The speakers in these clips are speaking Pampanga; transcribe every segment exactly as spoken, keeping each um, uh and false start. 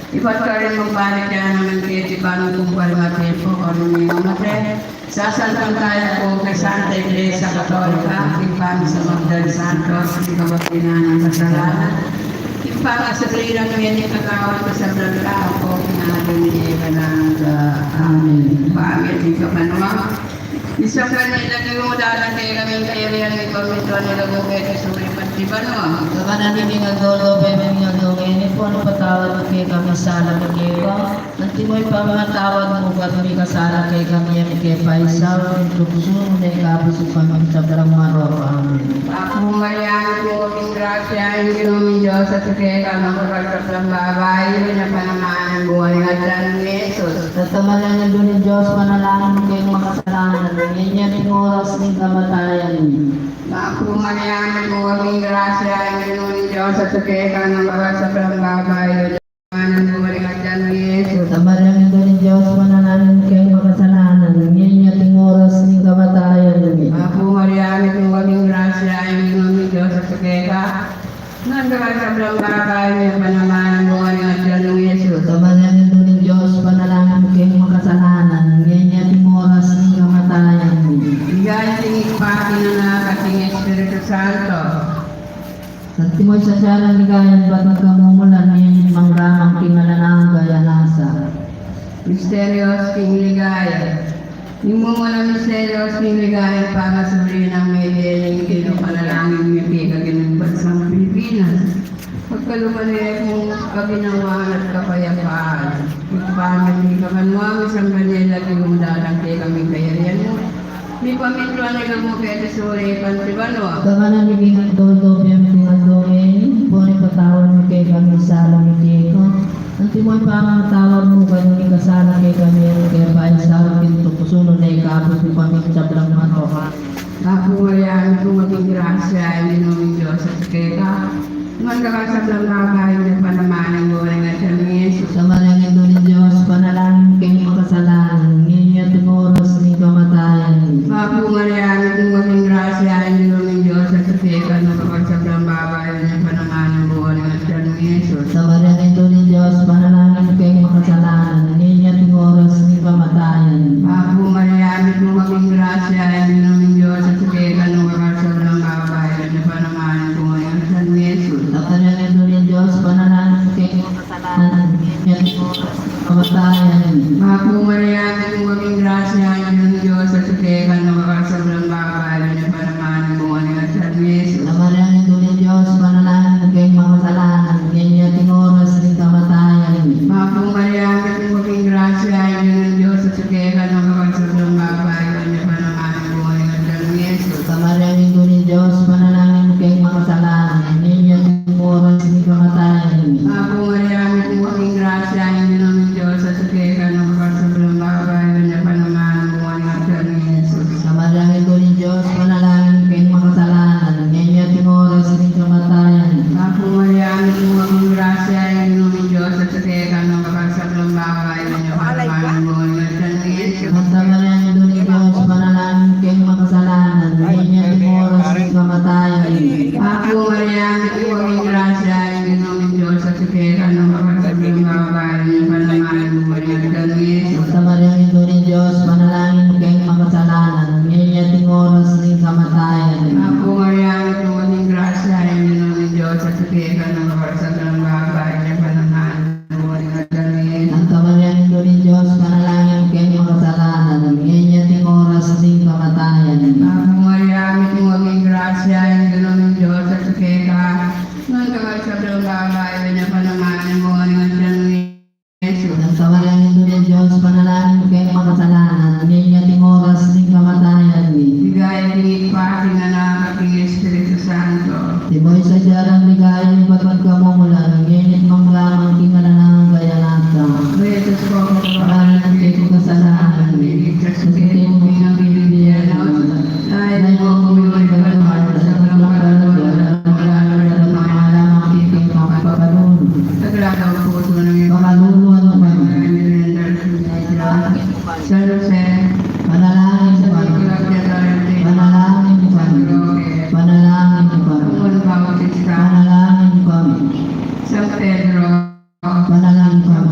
Ibat karin magbalik ya naman keti panu kung parimatin po, kung ano yung mate. Sasalpantaya ko kay Santa Iglesia Katolika, king pamisamagdan santos, king kabatinan ning kasalanan, king pangasubli na nung yan ing katawan, kasablan ka po, king anak ni Eva na. Amen. Pamit ning kapanuan. Isang kanila, di mo dalan kay kami kayarian ni Pamito ni Lago kay Suri Pati Banwa. Kanan ning aldo-aldo, bebeng aldo, ngeni pon patawad kekami ing sala mi keka. Antimo ing pamamatawad mu king mikasala kekami, e mu ke paisaul king tuksu, nune ikabus mu kami king sablang marok. Amen. Bapu Maria, mitmu ka king grasya, ing Ginung Dios atyu keka, nuan ka karing sablang babai, nuan ya pa naman ing bunga ning atian mu, i Jesus. Santa Maria, Indu ning Dios, ipanalangin mu keng makasalanan, ngeni at king oras ning kamatayan mi. Bapu Maria, mitmu ka king grasya, ing Ginung Dios atyu keka, nuan ka karing sablang babai, nuan ya pa naman ing bunga ning atian mu, i Jesus. Santa Maria, Indu ning Dios, ipanalangin mu keng makasalanan, ngeni at king oras ning kamatayan mi. Bapu Maria, mitmu ka king grasya, ing Ginung Dios atyu keka, nuan ka karing sablang babai, nuan ya pa naman ing bunga ning atian mu, i Jesus. Santa Maria, Indu ning Dios, ipanalangin mu keng makasalanan, ngeni at king oras ning kamatayan mi. Ligaya king Ibpa, king Anak, at king Espiritu Santo. Antimo ing sadya nang ligaya, ibat magkamumulan, ngeni at mangga man king alang angga. Amen. Misterios king ligaya. Ing mumulang misterios king ligaya, ing pangasubli nang mebie ning Ginu. Ipanalangin mi keka, Ginung Bansang Pilipinas. Pagkalub mu ing ginawa at kapayapaan. Ipamit mi keka, Ginu, ing sangkan nila, di mo dalan kekami ing kayarian mu. Mipamintuan ing lub mu keti sulip anti banua. Kanan ning aldo-aldo, bibie mu king aldo ngeni, ampon ipatawad mu kekami ing sala mi keka, antimo ing pamamatawad mu kareng mikasala kekami, e mu ke paisaul king tuksu, nune ikabus mu kami king sablang marok. Bapu Maria, mitmu ka king grasya, ing Ginung Dios atyu keka, nuan ka karing sablang babai, nuan ya pa naman ing bunga ning atian mu, i Jesus. Santa Maria, Indu ning Dios, ipanalangin mu keng makasalanan, ngeni at king oras ning kamatayan mi. Bapu Maria, mitmu ka king grasya, ing Ginung Dios atyu keka, nuan ka karing sablang babai, nuan ya pa naman ing bunga ning atian mu, i Jesus. Santa Maria, Indu ning Dios, ipanalangin mu keng makasalanan, ngeni at king oras ning kamatayan mi. Bapu Maria, mitmu ka king grasya, ing Ginung Dios atyu keka, nuan ka karing sablang babai, nuan ya pa naman ing bunga ning atian mu, i Jesus. Santa Maria, Indu ning Dios, ipanalangin mu keng makasalanan, ngeni at king oras ning kamatayan mi. Bapu Maria, mitmu ka king grasya, ing Ginung Dios atyu keka, nuan ka karing sablang babai, nuan ya pa naman ing bunga ning atian mu, i Jesus. Santa Maria, Indu ning Dios, ipanalangin mu keng makasalanan, ngeni at king oras ning kamatayan mi. Bapu Maria, mitmu ka king grasya, ing Ginung Dios atyu keka, nuan ka karing sablang babai, nuan ya pa naman ing bunga ning atian mu, i Jesus. Santa Maria, Indu ning Dios, ipanalangin mu keng makasalanan, ngeni at king oras ning kamatayan mi. Bapu Maria, mitmu ka king grasya, ing Ginung Dios atyu keka, nuan ka karing sablang babai, nuan ya pa naman ing bunga ning atian mu, i Jesus. Santa Maria, Indu ning Dios, ipanalangin mu keng makasalanan, ngeni at king oras ning kamatayan mi. Bapu Maria, mitmu ka king grasya, ing Ginung Dios atyu keka, nuan ka karing sablang babai, nuan ya pa naman ing bunga ning atian mu, i Jesus. Santa Maria, Indu ning Dios, ipanalangin mu keng makasalanan, ngeni at king oras ning kamatayan mi. Bapu Maria, mitmu ka king grasya, ing Ginung Dios atyu keka, nuan ka karing sablang babai, nuan ya pa naman ing bunga ning atian mu, i Jesus. Santa Maria, Indu ning Dios, ipanalangin mu keng makasalanan, ngeni at king oras ning kamatayan mi. Bapu Maria, mitmu ka king grasya, ing Ginung Dios atyu keka, nuan ka karing sablang babai, nuan ya pa naman ing bunga ning atian mu, i Jesus. Santa Maria, Indu ning Dios, ipanalangin mu keng makasalanan, ngeni at king oras ning kamatayan mi. Bapu Maria, mitmu ka king grasya, ing Ginung Dios atyu keka, nuan ka karing sablang babai, nuan ya pa naman ing bunga ning atian mu, i Jesus. Santa Maria, Indu ning Dios, ipanalangin mu keng makasalanan, ngeni at king oras ning kamatayan mi. Ligaya king Ibpa, king Anak, at king Espiritu Santo. Antimo ing sadya nang ligaya, ibat magkamumulan, ngeni at mangga man king alang angga. Amen. O Jesus ku, patawaran mu kekami ing kasalanan mi, iligtas mu kami king api ning impyerno, lalam mu king sablang banua, lalam mu king mangailangan king pakalulu. Sagrada Puso ning Ibpa, pakaluluan mu kami. San Jose, ipanalangin mu kami. Ipanalangin mu kami. Ipanalangin mu kami. San Juan Bautista, ipanalangin mu kami. San Pedro, ipanalangin mu kami.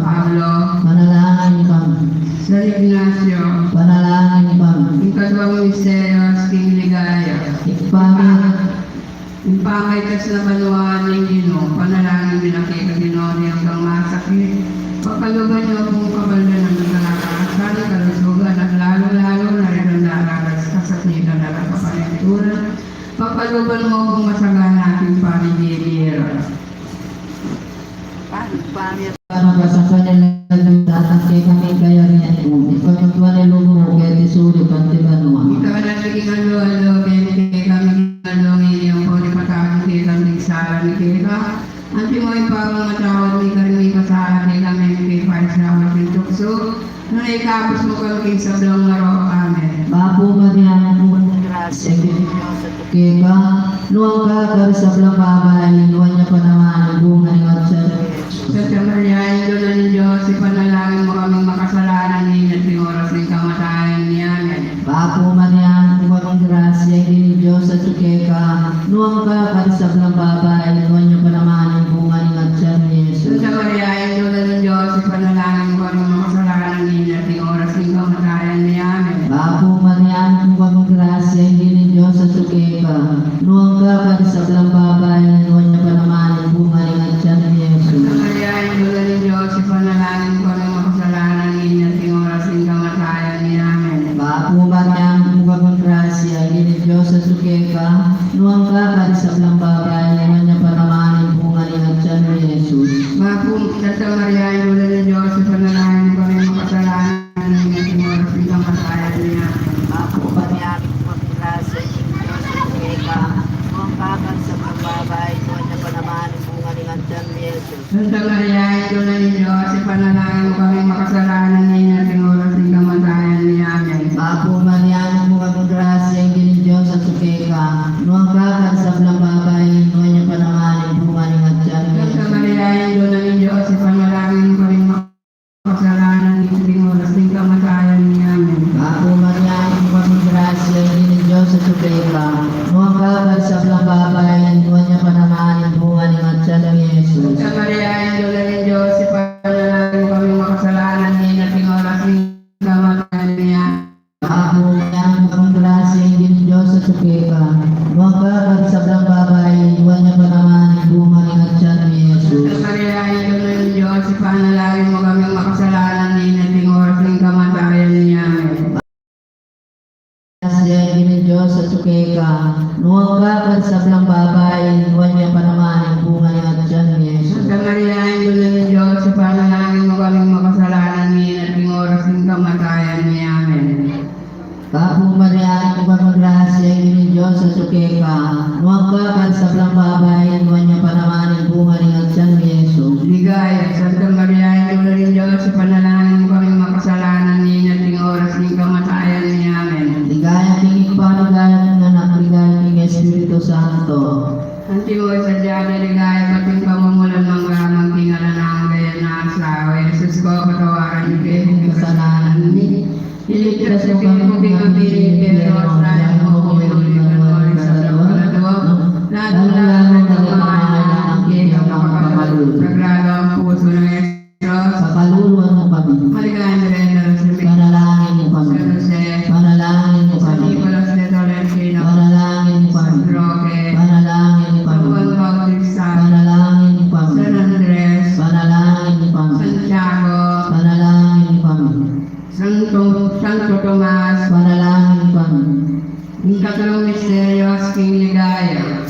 yang masakit. Pagkalooban niyo pung kabandanan ng kalakasan, kalusugan, at lalong-lalo na rin ang daranas kasakitan at kapalenturan. Pagkalooban mo pung masagana ating pamimira. Para sa kanila, datang kekami kayarian mu. Ipagkaloob mu keti sulip anti banua. Ika na naging alo-alo, beni kekami king aldo ngeni, ampo ipatawad mu kekami ing sala mi keka. Anti mo ing pamamatawad mi karing mikasala kekami, e mu ke paisaul king tuksu, nune ikabus mu kami king sablang marok. Amen. Bapu Maria, mitmu ka king grasya, ing Ginung Dios atyu keka, nuan ka karing sablang babai, nuan ya pa naman ing bunga ning atyan mu, i Jesus. Santa Maria, Indu na ning Dios, ipanalangin mu kaming makasalanan, ngeni at king oras ning kamatayan mi. Amen. Bapu Maria, mitmu ka king grasya, ing Ginung Dios atyu keka, nuan ka karing sablang babai, nuan ya pa naman ing bunga ning atyan mu, i Jesus. Santa Maria, Indu na ning Dios, ipanalangin mu kaming makasalanan, ngeni at king oras ning kamatayan mi. Amen. Bapu Maria, mitmu ka king grasya, ing Ginung Dios atyu keka, nuan ka karing sablang babai, nuan ya pa naman ing bunga ning atyan mu, i Jesus. Santa Maria, Indu na ning Dios, ipanalangin mu kaming makasalanan, ngeni at king oras ning kamatayan mi. Amen. Bapu Maria, mitmu ka king grasya, ing Ginung Dios atyu keka, nuan ka karing sablang babai, nuan ya pa naman ing bunga ning atyan mu, i Jesus. Bapu, Santa Maria, Indu na ning Dios, ipanalangin mu kaming makasalanan, ngeni at king oras ning kamatayan mi. Amen. Bapu Maria, mitmu ka king grasya, ing Ginung Dios atyu keka, nuan ka karing sablang babai, nuan ya pa naman ing bunga ning atyan mu, i Jesus. Santa Maria, Indu na ning Dios, ipanalangin mu kaming makasalanan, ngeni at king oras ning kamatayan mi. Amen. Bapu Maria, mitmu ka king grasya, ing Ginung Dios atyu keka, nuan ka karing sablang babai, nuan ya pa naman ing bunga ning atyan mu, i Jesus. Santa Maria, Indu na ning Dios, ipanalangin mu kaming makasalanan, ngeni at king oras ning kamatayan mi. Amen. Bapu Maria, mitmu ka king grasya, ing Ginung Dios atyu keka, nuan ka karing sablang babai, nuan ya pa naman ing bunga ning atyan mu, i Jesus. Santa Maria, Indu na ning Dios, ipanalangin mu kaming makasalanan, ngeni at king oras ning kamatayan mi. Amen. Bapu Maria, mitmu ka king grasya, ing Ginung Dios atyu keka, nuan ka karing sablang babai, nuan ya pa naman ing bunga ning atyan mu, i Jesus. Santa Maria, Indu na ning Dios, ipanalangin mu kaming makasalanan, ngeni at king oras ning kamatayan mi. Amen. Grasya, ing Ginung Dios atyu keka, nuan ka karing sablang babai, nuan ya pa naman ing bunga ning atyan mu, i Jesus. Santa Maria, Indu na ning Dios, ipanalangin mu kaming makasalanan, ngeni at king oras ning kamatayan mi. Amen. Bapu Maria, mitmu ka king grasya, ing Ginung Dios atyu keka, nuan ka karing sablang babai, nuan ya pa naman ing bunga ning atyan mu, i Jesus. Ligaya, Santa Maria, Indu na ning Dios, ipanalangin mu kaming makasalanan, ngeni at king oras ning kamatayan mi. Amen. Ligaya king Ibpa, ligaya king Anak, ligaya king Espiritu Santo. Antimo ing sadya da king ligaya, bayu king pamumulan, mangga man king alang angga. Amen. O Jesus ku, patawaran mu kami king kasalanan mi. Iligtas mu kami king api ning impyernu, asahan mu king uli-uli ing sablang kaladua, lalung-lalu na ring mangailangan king keka pamakapalu. Sagrado ing Pusu nang Jesus, pakaluluan mu kami. Maligayang Birhen de los Remedios, panalangin mu kami. San Jose, panalangin mu kami. San Nicolas de Tolentino, panalangin mu kami. San Roque, panalangin mu kami. San Juan Bautista, panalangin mu kami. San Andres, panalangin mu kami. Santiago, panalangin mu kami. Santo, Santo Tomas, panalangin mu kami. Ing katlung misteryo king ligaya,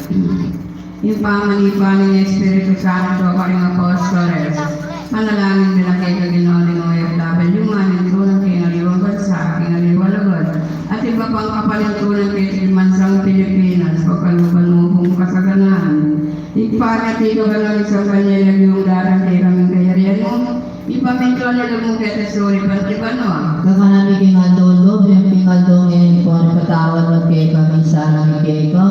ing pamanipa ning Espiritu Santo karing apostoles. Panalangin mi la keka, Ginu, ning mayap laban yumaning tunan king aliwang bansa, king aliwang lugar, at iba pang kapalentunan keti king bansang Pilipinas. Pakaluban mu kung kasaganaan. Ipanyatid mu kanu ing sangkan yayag yung datang kekami king kayarian mu. Ipamintuan mu lub mu keti sulip anti banua. Kakanan mi king aldo-aldo, bie mu king aldo ngeni, ampon ipatawad mu kekami ing sala mi keka,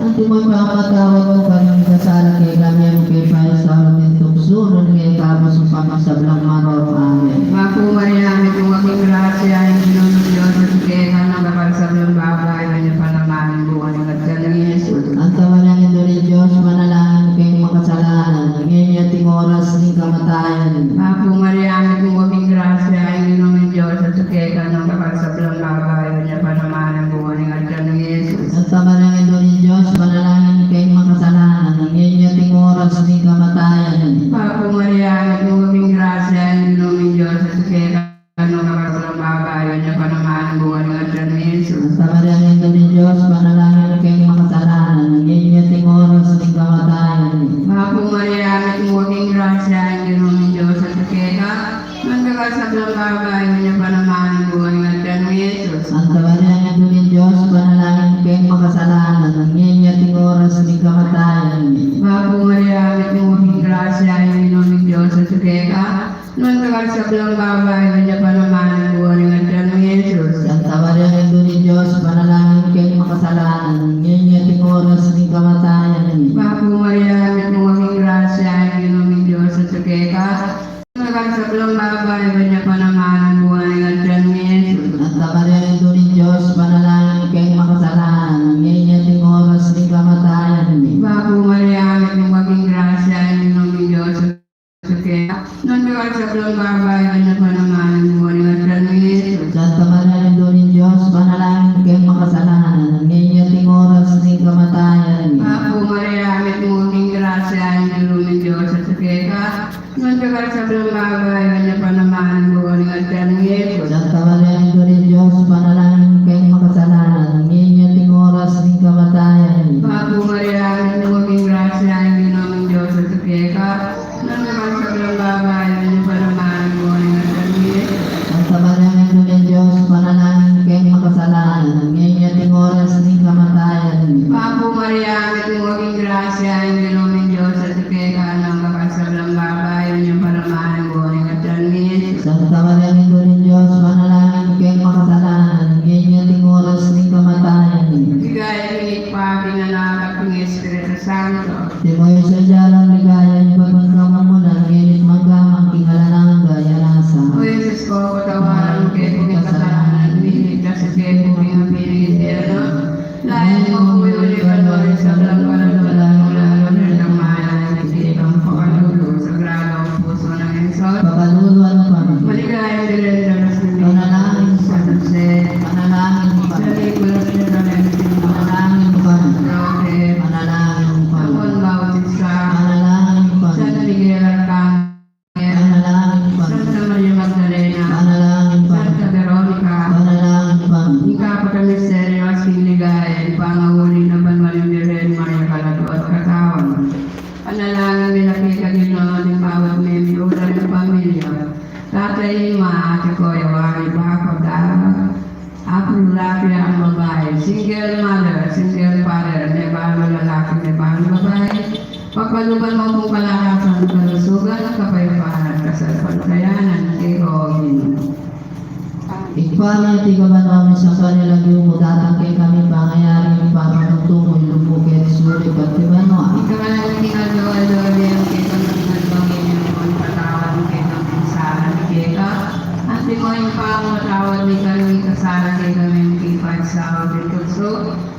anti mo ing pamamatawad mi karing mikasala kekami, e mu ke paisaul king tuksu, nune ikabus mu kami king sablang marok. Amen. Bapu Maria, mitmu ka king grasya, ing Ginu ning Dios atyu keka, nuan ka karing sablang babai, nuan ya pa naman ing bunga ning atyan mu, i Jesus. Santa Maria, Indu ning Dios, ipanalangin mu kaming makasalanan, ngeni at king oras ning kamatayan mi. Bapu Maria, mitmu ka king grasya, ing Ginu ning Dios atyu keka, nuan ka karing sablang babai, nuan ya pa naman ing bunga ning atyan mu, i Jesus. Santa Maria, Indu ning Dios, ipanalangin mu kaming makasalanan, ngeni at king oras ning kamatayan mi. Bapu Maria, Sablang babai, nuan ya pa naman ing bunga ning atian mu, i Jesus. Santa Maria, Indu ning Dios, ipanalangin mu keng makasalanan, ngeni at king oras ning kamatayan mi. Bapu Maria, mitmu ka king grasya, ing Ginung Dios atyu keka. Nuan ka karing sablang babai, nuan ya pa naman ing bunga ning atian mu, i Jesus. Santa Maria, Indu ning Dios, ipanalangin mu keng makasalanan, ngeni at king oras ning kamatayan mi. Bapu Maria, mitmu ka king grasya, ing Ginung Dios atyu keka. Nuan ka karing sablang babai, nuan ya pa naman ing bunga ning atian mu, i Jesus. Santa Maria, Indu ning Dios, ipanalangin mu keng makasalanan, ngeni at king oras ning kamatayan mi. Bapu Maria, mitmu ka king grasya, ing Ginung Dios atyu keka. Nuan ka karing sablang babai, nuan ya pa naman ing bunga ning atian mu, i Jesus. Santa Maria, Indu ning Dios, ipanalangin mu keng makasalanan, ngeni at king oras ning kamatayan mi. Bapu Maria, mitmu ka king grasya, ing Ginung Dios atyu keka. Nuan ka karing sablang babai, nuan ya pa naman ing bunga ning atian mu, i Jesus. Santa Maria, Indu ning Dios, ipanalangin mu keng makasalanan, ngeni at king oras ning kamatayan mi. Bapu Maria, mitmu ka king grasya, ing Ginung Dios atyu keka. Nuan ka karing sablang babai, nuan ya pa naman ing bunga ning atian mu, i Jesus. Santa Maria, Indu ning Dios, ipanalangin mu keng makasalanan, ngeni at king oras ning kamatayan mi. Bapu Maria, mitmu ka king grasya, ing Ginung Dios atyu keka. Nuan ka karing sablang babai, nuan ya pa naman ing bunga ning atian mu, i Jesus. Santa Maria, Indu ning Dios, ipanalangin mu keng makasalanan, ngeni at king oras ning kamatayan mi. Ligaya king Ibpa, king Anak, at king Espiritu Santo. Antimo ing sadya nang ligaya, ibat mu king kamumulan, ngeni at mangga man king alang angga. O Jesus ku, patawaran mu kami king kasalanan mi, iligtas mu kami king api ning impyerno. Layan mu king banua ring sablang palatandaan, lalung-lalu na retang mailangan king kekang pakalulu. Sagrado ing Pusu nang Lungsod. Pakaluluan mu kami. Maligayang Birhen ning Diosning Ina. Panalangin mu kami. San Jose. Panalangin mu kami. San Nicolas de Tolentino. Panalangin mu kami. Roque. Panalangin mu kami. Juan Bautista. Panalangin mu kami. San Miguel Arcangel. Panalangin mu kami. Santa Maria Magdalena. Panalangin mu kami. Santa Veronica. Panalangin mu kami. Ing kapat a misteryo king ligaya, ing pangahuli ning Banua ning Birhen Maria Kaladua at Katawan. Panalangin mi la keka, Ginu, ning bawat miyembru da ring pamilya. Tata, ima, atyu, kayawari, bapa, apu, lalaki at babai, single mother, single father, mebalu lalaki, mebalu babai, pagkaluban mu pu ing kalakasan, kalusugan, kapayapaan, kasalpantayanan, keka, O Ginu. Ibpa mi, atiu ka banua, misamban ya ing lagyu mu, datang kekami ing pangayari mu, mipapamutu ing lub mu keti sulip anti banua. Ing kakanan mi king aldo-aldo ibie mu kekami king aldo ngeni, ampon patawad mu kekami ing sala mi keka, anti mo ing pamamatawad mi karing mikasala kekami, e mu ke paisaul king tuksu,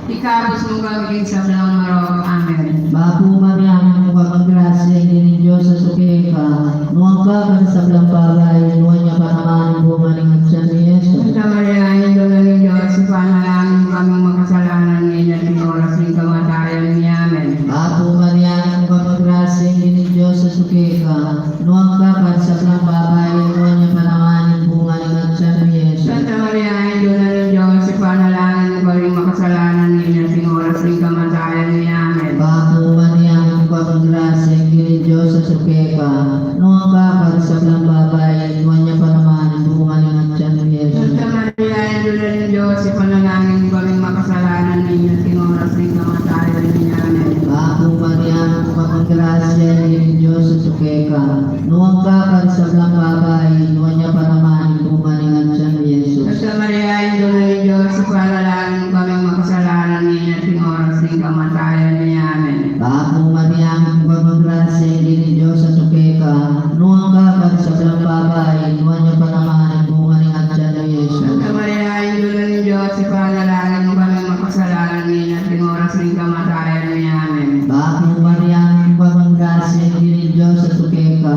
ikabus mu kami king sablang marok. Amen. Bapu Maria, mitmu ka king grasya, ing Ginung Dios atyu keka. Nuan ka karing sablang babai, nuan ya pa naman ing bunga ning atian mu, i Jesus. Santa Maria, Indu ning Dios, ipanalangin mu kaming makasalanan, ngeni at king oras ning kamatayan mi. Amen. Bapu Maria, mitmu ka king grasya, ing Ginung Dios atyu keka. Nuan ka karing sablang babai, nuan ya pa naman ing bunga ning atian mu, i Jesus. Santa Maria, Indu ning Dios, ipanalangin mu kaming makasalanan, ngeni at king oras ning kamatayan mi. Amen. Bapu Maria, mitmu ka king grasya, ing Ginung Dios atyu keka. Nuan ka karing sablang babai, nuan ya pa naman ing bunga ning atian mu, i Jesus. Santa Maria, Indu ning Dios, ipanalangin mu kaming makasalanan, ngeni at king oras ning kamatayan mi. Amen. Bapu Maria, mitmu ka king grasya, ing Ginung Dios atyu keka. Nuan ka karing sablang babai, nuan ya pa naman ing bunga ning atian mu, i Jesus. Santa Maria, Indu ning Dios, ipanalangin mu kaming makasalanan, ngeni at king oras ning kamatayan mi. Amen. Bapu Maria, mitmu ka king grasya, ing Ginung Dios atyu keka. Nuan ka karing sablang babai, nuan ya pa naman ing bunga ning atian mu, i Jesus. Santa Maria, Indu ning Dios, ipanalangin mu kaming makasalanan, ngeni at king oras ning kamatayan mi. Amen. Bapu Maria, mitmu ka king grasya, ing Ginung Dios atyu keka.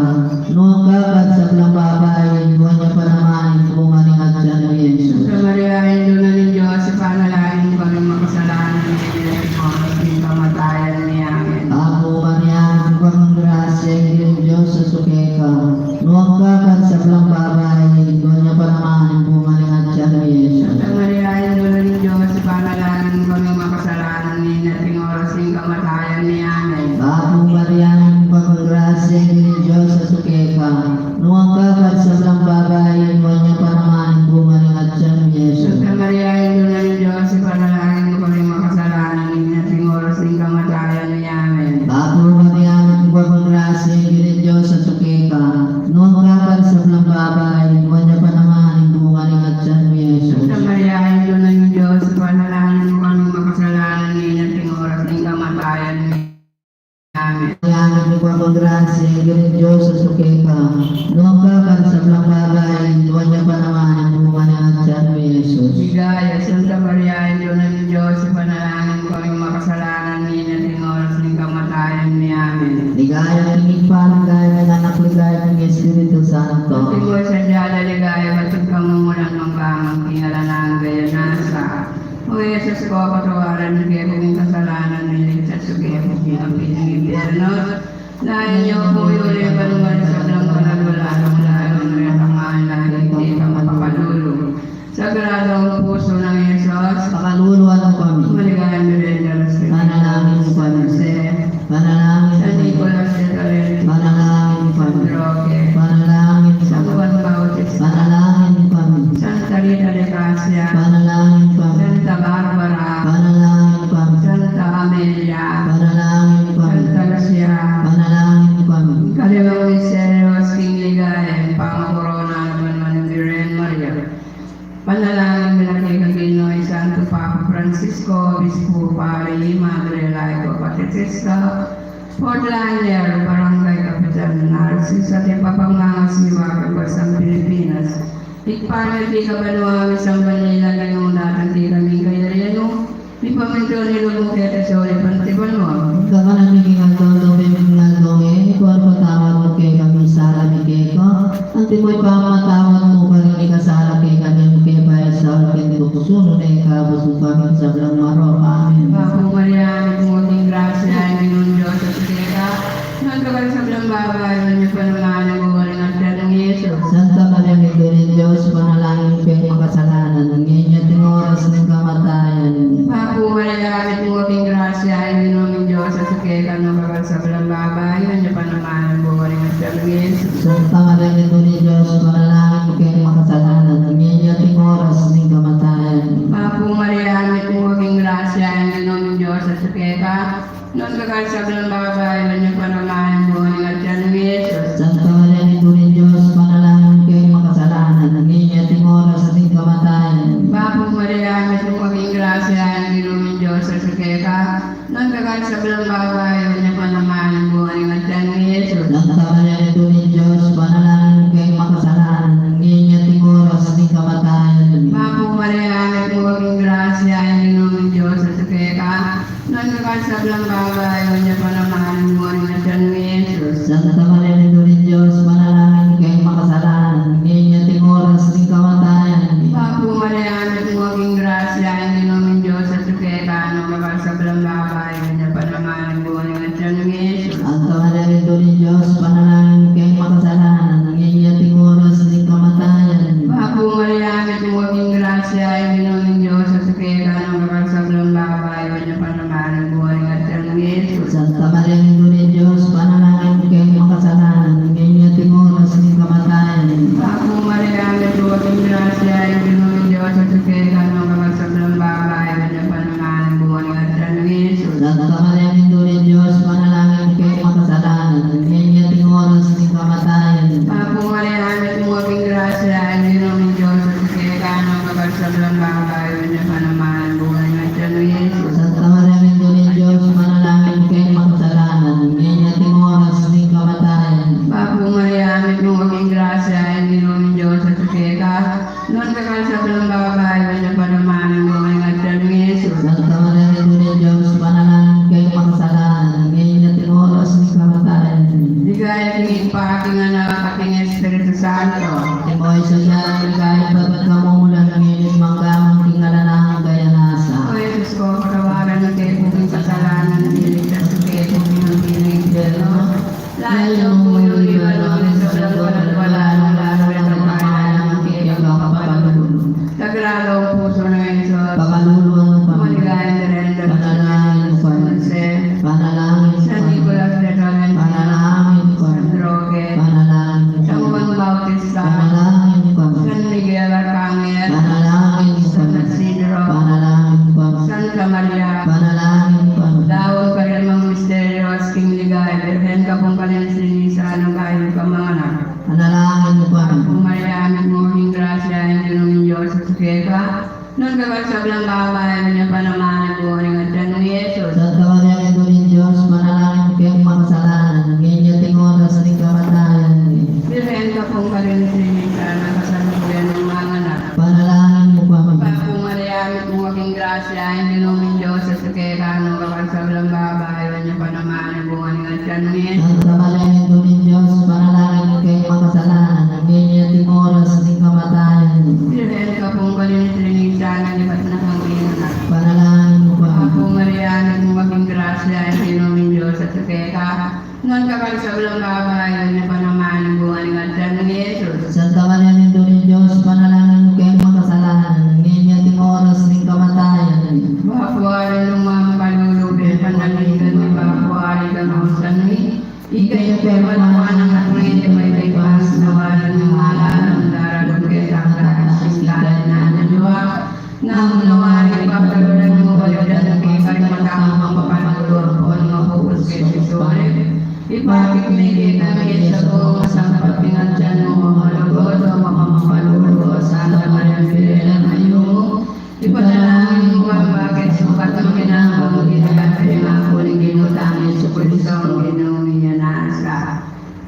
Nuan ka karing sablang babai, nuan ya pa naman ing bunga ning atian mu, i Jesus. Santa Maria, Indu ning Dios, ipanalangin mu kaming makasalanan, ngeni at king oras ning kamatayan mi. Amen. Bapu Maria, mitmu ka king grasya, ing Ginung Dios atyu keka. Nuan ka karing sablang babai, nuan ya pa naman ing bunga ning atian mu, i Jesus. Santa Maria, Indu ning Dios, ipanalangin mu kaming makasalanan, ngeni at king oras ning kamatayan mi. Amen. Bapu Maria, mitmu ka king grasya, ing Ginung Dios atyu keka. Nuan ka karing Espiritu Santo. Antimo ing sadyang ligaya, batid kamumulan ning kamang king alang angga. Gaya nasa, O Jesus ko, patawaran mu kami king kasalanan mi, iligtas mu kami king api ning impyerno. Danayan mu pu ing panumbalik sablang pakalulu, lalung-lalu na retang mangan king kekang pakalulu. Sagradong Pusu nang Jesus, pakaluluan mu kami. Maligayang Birhen de los Remedios, Panalangin mu kami. San Jose, Panalangin mu kami. San Nicolas de Tolentino, Panalangin mu kami. San Roque, Panalangin mu kami. San Juan Bautista, Panalangin mu kami. Santa Rita de Casia, Panalangin mu kami. Santa Barbara, Panalangin mu kami. Santa Amelia, Panalangin mu kami. Santa Lucia, Panalangin mu kami. Kalimang misteryo king ligaya, ing pamakorona ning Birhen Maria. Panalangin mi la keka king Santo Papa Francisco, Obispo, Pari, Madre Laico, Katekista, Frontliner, Barangay Kapitan, Narcisa, ating pamangasiwa king bansang Pilipinas. Ibpa mi, king banua misamban ya ing lagyu mu, datang kekami ing kayarian mu, mipamintuan ing lub mu keti sulip anti banua. Ing kakanan mi king aldo-aldo, ibie mu king aldo ngeni, ipatawad mu kekami ing sala mi keka, anti ing pamamatawad mi karing mikasala kekami, e mu ke paisaul king tuksu, nune ikabus mu kami king sablang marok. Amen. Bapu Maria, mitmu ka king grasya, ing Ginung Dios atyu keka, nuan ka karing sablang babai, nuan ya pa naman ing bunga ning atyan mu, i Jesus. Santa Maria, Indu ning Dios, ipanalangin mu kaming makasalanan, ngeni at king oras ning kamatayan mi. Bapu Maria, mitmu ka king grasya, ing Ginung Dios atyu keka, nuan ka karing sablang babai, nuan ya pa naman ing bunga ning atyan mu, i Jesus. Santa Maria, Indu ning Dios, ipanalangin mu kaming makasalanan, ngeni at king oras ning kamatayan mi. Bapu Maria, mitmu ka king grasya, ing Ginung Dios atyu keka, nuan ka karing sablang babai, nuan ya pa naman ing bunga ning atyan mu, i Jesus. Santa Maria, Indu ning Dios, ipanalangin mu kaming makasalanan, ngeni at king oras ning kamatayan mi. Bapu Maria, mitmu ka king grasya, ing Ginung Dios atyu keka, nuan ka karing sablang babai, nuan ya pa naman ing bunga ning atyan mu, i Jesus. Santa Maria, Indu ning Dios, ipanalangin mu kaming makasalanan, ngeni at king oras ning kamatayan mi. Bapu Maria, mitmu ka king grasya, ing Ginung Dios atyu keka, nuan ka karing sablang babai, nuan ya pa naman ing bunga ning atyan mu, i Jesus. Santa Maria, Indu ning Dios, ipanalangin mu kaming makasalanan, ngeni at king oras ning kamatayan mi. Bapu Maria, mitmu ka king grasya, ing Ginung Dios atyu keka, nuan ka karing sablang babai, nuan ya pa naman ing bunga ning atyan mu, i Jesus. Santa Maria, Indu ning Dios, ipanalangin mu kaming makasalanan, ngeni at king oras ning kamatayan mi. Bapu Maria, mitmu ka king grasya, ing Ginung Dios atyu keka, nuan ka karing sablang babai, nuan ya pa naman ing bunga ning atyan mu, i Jesus. Santa Maria, Indu ning Dios, ipanalangin mu kaming makasalanan, ngeni at king oras ning kamatayan mi. Bapu Maria, mitmu ka king grasya, ing Ginung Dios atyu keka, nuan ka karing sablang babai, nuan ya pa naman ing bunga ning atyan mu, i Jesus. Santa Maria, Indu ning Dios, ipanalangin mu kaming makasalanan, ngeni at king oras ning kamatayan mi. Bapu Maria, mitmu ka king grasya, ing Ginung Dios atyu keka, nuan ka karing sablang babai, nuan ya pa naman ing bunga ning atyan mu, i Jesus. Santa Maria, Indu ning Dios, ipanalangin mu kaming makasalanan, ngeni at king oras ning kamatayan mi. Bapu Maria, mitmu ka king grasya, ing Ginung Dios atyu keka, nuan ka karing sablang babai, nuan ya pa naman ing bunga ning atyan mu, i Jesus. Santa Maria, Indu ning Dios, ipanalangin mu kaming makasalanan, ngeni at king oras ning kamatayan mi. Ligaya king Ibpa, king Anak, at king Espiritu Santo. Antimo ing sadyang ligaya, ibat king kamumulan, ngeni at angga man king alang angga. Gaya nasa, O Jesus ko, patawaran mu kami king kasalanan mi, iligtas mu kami king api ning impyerno. Lalu mu pu ing sablang pakalulu, lalung-lalu na retang mangan king kekang pakalulu. Sagradong Pusu nang Jesus, pakaluluan mu kami. Maligayang Birhen de los Remedios, San Jose, panalangin mu kami. San Nicolas de Tolentino, panalangin mu kami. San Roque, panalangin mu kami. San Juan Bautista, panalangin mu kami. San Miguel Arcangel, panalangin mu kami. San Isidro, panalangin mu kami. Santa Maria, panalangin mu kami. Daun kalimang misteryo king ligaya, Birhen ka pung kalinisan, nung kayu ka manganak, panalangin mu kami. Bapu Maria, mitmu ka king grasya, ing Ginung Dios atyu keka, nuan ka karing sablang babai, nuan ya pa naman ing bunga ning atyan mu, i Jesus. Santa Maria, Indu ning Dios, ipanalangin mu kaming makasalanan, ngeni at king oras ning kamatayan mi. Birhen ka pung kalinisan, nung kayu ka manganak, panalangin mu kami. Bapu Maria, mitmu ka king grasya, ing Ginung Dios atyu keka, nuan ka karing sablang babai, nuan ya pa naman ing bunga ning atyan mu, i Jesus. Santa Maria, Indu ning Dios, ipanalangin mu kaming Santa Maria, Indu ning Dios, ipanalangin mu kaming makasalanan, ngeni at king oras ning kamatayan mi. Bapu Alang lugud, makapanalangin kami, Bapu Alang lugud, makapanalangin kami. Ika ing pepalakwan at ngeni at kapilan man, king oras ning kamatayan mi. Daralan mu kekami ing kakanan mi king kanan ning lugud. Nanu man ing pepakalawan mu, pepakalawan mu kekami ing makapakalulu ampon mapupus kekami. Ipakit mu kekami ing sablang masampat king atyan mu, malugud a mapamakalulu, Santa Maria, Birhen a mayumu, ipanalangin mu kami, bakit sukat makinabang, king Ginu tamung Jesucristo, Ginu mi. Nasa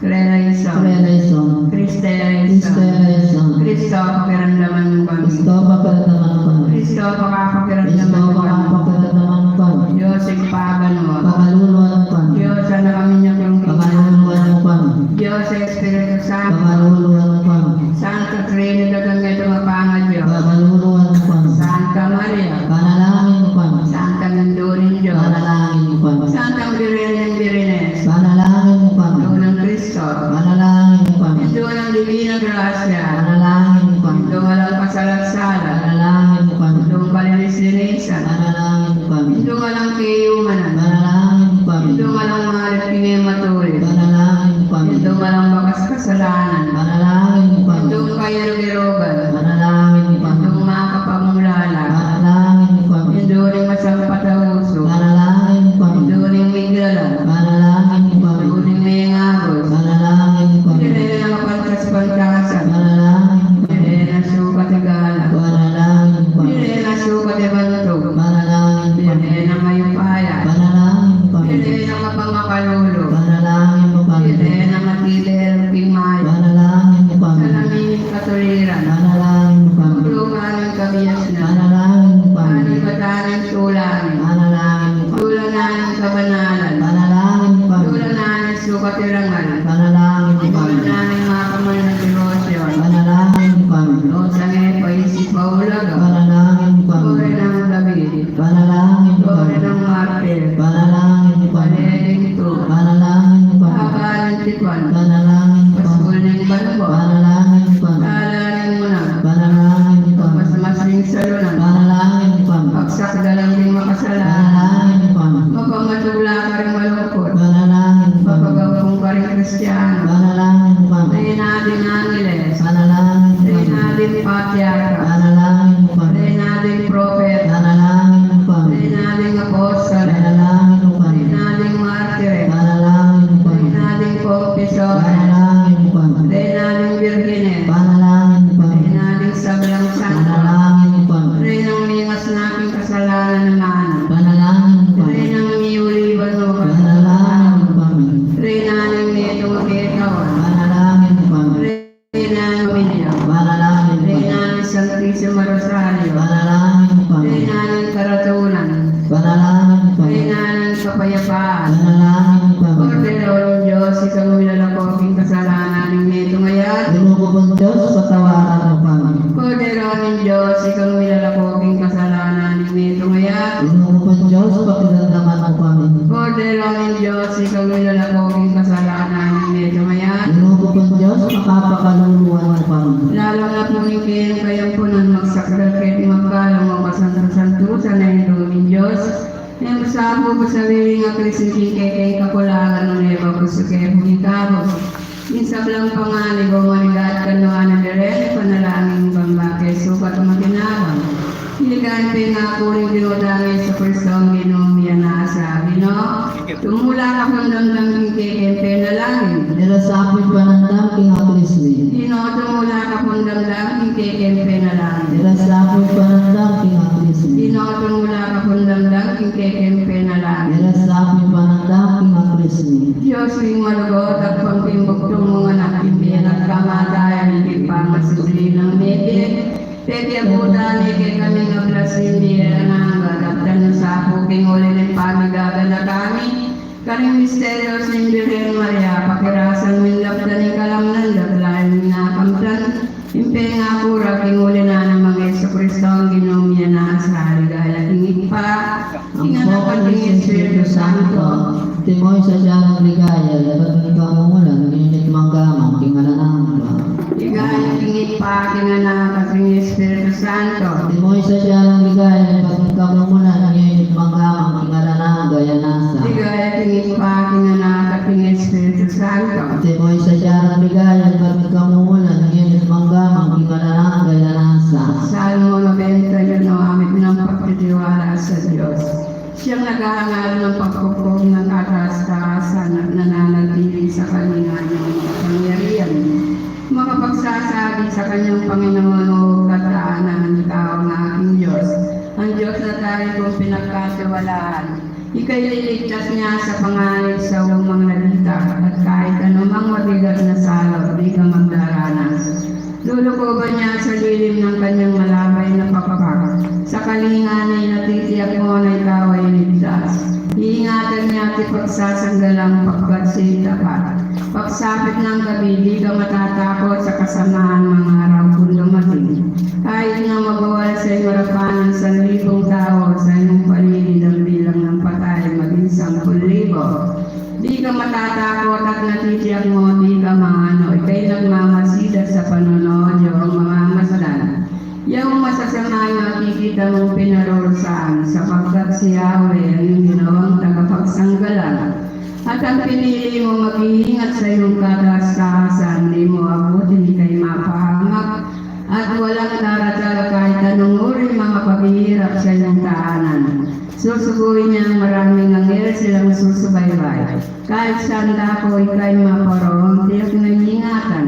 Creation. Creation. Christian. Christian. Cristo, pakiramdaman mu kami. Cristo, pakiramdaman mu kami. Cristo, pakapakiramdaman mu kami. Cristo, pakapakiramdaman mu kami. Dios Ibpa banua. Pakaluluan mu kami. Dios Anak a minyakulung Ginu. Pakaluluan mu kami. Dios Espiritu Santo. Pakaluluan mu kami. Santa Trinidad a metung a pangaDios. Pakaluluan mu kami. Santa Maria. Panalangin mu kami. Santa Indu ning Dios. Panalangin mu kami. Santa Birhen ning Birhenes. Panalangin mu kami. Indu nang Cristo. Panalangin mu kami. Indu nang Divina Gracia. Panalangin mu kami. Indu nang alang kasalan-salan. Panalangin mu kami. Indu nang kalinis-linisan. Panalangin mu kami. Indu nang alang kayumanan. Panalangin mu kami. Indu nang alang malip king e matulis. Panalangin mu kami. Indu nang alang bakas kasalanan. Panalangin mu kami. Indu nang kairugirugan. Panalangin mu kami. Indu nang makapamulala. Panalangin mu kami. Indu ning masampat a usu. Panalangin mu kami. Indu ning miglalang. Panalangin mu kami. Indu ning mengabus. Panalangin mu kami. Birhen a kapantas-pantasan. Panalangin mu kami. Birhen a sukat a galang. Panalangin mu kami. Birhen a sukat a bantug. Panalangin mu kami. Birhen a mayupaya. Panalangin mu kami. Birhen a mapamakalulu. Panalangin mu kami. Birhen a matibe king mayu. Panalangin mu kami. Salamin ning katuliran. Panalangin mu kami. Paglupa ning kabiasnan. Panalangin mu kami. Panibatan ning tula mi. Panalangin mu kami. Tula na ning kabanalan. Panalangin mu kami. Tula na ning sukat a rangal. Panalangin mu kami. Tula na ning makamanang debosyon. Panalangin mu kami. Lord, sange paisip a ulaga. Panalangin mu kami. Torre nang David. Panalangin mu kami. Torre nang martir. Panalangin mu kami. Bale ning tupa. Panalangin mu kami. Haba ning tipan. Panalangin mu kami. Paskul ning banua. Panalangin mu kami. Tala ning munang. Panalangin mu kami. Pasmas ning salunan. Panalangin mu kami. Pagsakdalan ning makasalanan. Panalangin mu kami. Mapamatula karing malungkut. Panalangin mu kami. Mapagampung karing Kristiano. Panalangin mu kami. Reyna ding Angeles. Panalangin mu kami. Reyna ding Patriarka. Panalangin mu kami. Reyna ding Propeta. Panalangin mu kami. Reyna ding Apostol. Panalangin mu kami. Reyna ding Martires. Panalangin mu kami. Reyna ding Confesor. Panalangin mu kami. Reyna ding Birhines. Panalangin mu kami. Reyna ding sablang santo. Panalangin mu kami. Reynang mingas na king kasalanan a manang. Panalangin mu kami. Reynang miuliban o kasalanan. Panalangin mu kami. Reyna ning metung a ketawan. Panalangin mu kami. Reyna ning pamilya. Panalangin mu kami. Reyna ning Santisimo Rosario. Panalangin mu kami. Reyna ning karatunan. Panalangin mu kami. Reyna ning kapayapaan. Panalangin mu kami. Kordero ning Dios, ikang milalako king kasalanan ning metung a yatu. Ginung Dios, patawaran mu kami. Kordero ning Dios, ikang milalako king kasalanan ning metung a yatu. Ginung Dios, pakiramdaman mu kami. Kordero ning Dios, ikang milalako king kasalanan ning metung a yatu. Ginung Dios, pakapakaluluan mu kami. Lalu na pu ning kayang kayampunan, magsakdal kami magkalang, masantu-santusan a Indu ning Dios. Nung sapu pu sa wiring a Kristu king kekeng kakulangan, nune baku suke pu ikabus ing sablang panganib, o manigat kanu a Birhen, ipanalangin mu kami bakit sukat makinabang. Iligan pu ing aku ning Ginu tamung Jesucristo, Ginu mi. Nasa Ginu, tumula ka pung damdam king kekeng penalangin. Ira sapu ing panandam king aklis mi. Ginu, tumula ka pung damdam king kekeng penalangin. Ira sapu ing panandam king aklis mi. Ginu, tumula ka pung damdam king kekeng penalangin. Ira sapu ing panandam king aklis mi. Dios ming malugud, agpang king bugtung mung anak, king bie at kamatayan, king pamasubli nang mebie, pepabutang ne kekami ing ablas ning bie alang angga, daptan mu sa pu king uli ning pamigaganaka mi karing misteryos ning Birhen Maria, pakirasan mu ing daptan ning kalamnan, daklan mu ing akamtan, ing pengaku ra king uli nang Jesucristo, Ginu mi. Nasa ligaya king Ibpa, king Anak, at king Espiritu Santo. Antimo ing sadya nang ligaya, labat ning kamumulan, ngeni at mangga man king alang angga. King Anak, at king Espiritu Santo. Antimo ing sadya nang ligaya, ibat mi kamumulan, ngeni at mangga man king alang angga. Ligaya king Ibpa, king Anak, at king Espiritu Santo. Antimo ing sadya nang ligaya, ibat mi kamumulan, ngeni at mangga man king alang angga. Salmo nobenta y uno, Amit nang pagtitiwala sa Dios. Siyang naghahanap ng pagkukup ng kataas-taasan at nananatili sa kalinga niyang kapangyarihan. Makapagsasabi sa kanyang Panginoon, "O katahanan, ikaw ang aking Diyos, ang Diyos na tari kong pinagkatiwalaan. Ika'y liligtas niya sa panganib sa umang nalita, at kahit anumang mabigat na salot, di ka magdaranas." Lulukuban niya sa lilim ng kanyang malabay na pakpak. Sa kalinga niya'y natitiyak mo na ikaw ay ligtas. Iingatan niya at ipagsasanggalang pagkat siya'y tapat. Pagsapit ng gabi, di ka matatakot sa kasamaan ng araw kung dumating. Kahit na mabuwal sa iyong harapan ang sanlibong tao, sa iyong paligid ang bilang ng patay, maging sampung libo. Di ka matatakot at natitiyak mo, di ka maano, ika'y nagmamasidas sa panunood, yaong mamamasdan. Yaong masasama ay makikita mong pinarurusahan, sapagkat si Yahweh ang iyong ginawang tagapagsanggalang. At ang pinili mo mag-iingat sa iyong kataas-taasan, di mo abutin ika'y mapahamak, at walang daratal kahit anong uri mga paghihirap sa iyong tahanan. Susuguin niya ang maraming anghel, silang susubaybay. Kahit saan dako ika'y maparoon, tiyak na iingatan.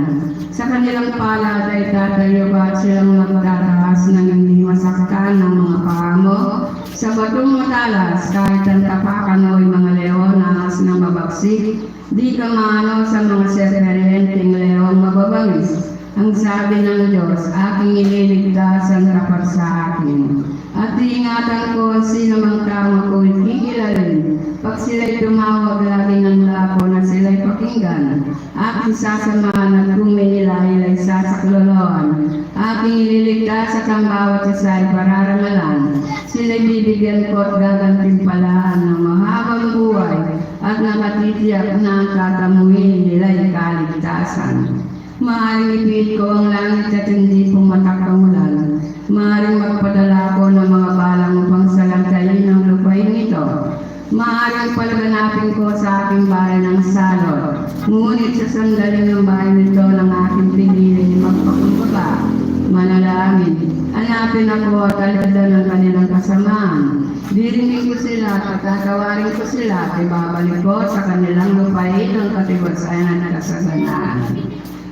Sa kanilang palad ay tatayo ka at silang magtataas nang hindi masaktan ng mga paa mo sa batong matalas. Kahit ang tapakan mo'y mga leon, ahas na mabagsik, di ka maano sa mga serpenteng leong mababangis. Ang sabi ng Diyos, "Aking ililigtas ang tapat sa akin. At iingatan ko ang sino mang taong ako'y kikilalin." Pag sila'y tumawag, laging handa ko na sila'y pakinggan. Aking sasamahan at kung may hila-hila'y sasakloloan. Aking ililigtas at ang bawat isa'y pararangalan. Sila'y bibigyan ko at gagantimpalaan ng mahabang buhay at nakatitiyak na ang tatamuhin nila'y kaligtasan. Maaring ipiit ko ang langit at hindi pumatak ang ulan. Maaring magpadala ako ng mga balang upang salantayin ang lupaing ito. Maaring palaganapin ko sa aking bayan ang salot. Ngunit sasandaling ang bayan ito ng aking piniling ipagpakumbaba. Manalangin, hanapin ako at taldadan ang kanilang kasamaan. Diringin ko sila at patatawarin ko sila at ibabalik ko sa kanilang lupain ang katibasayan at kasaganaan.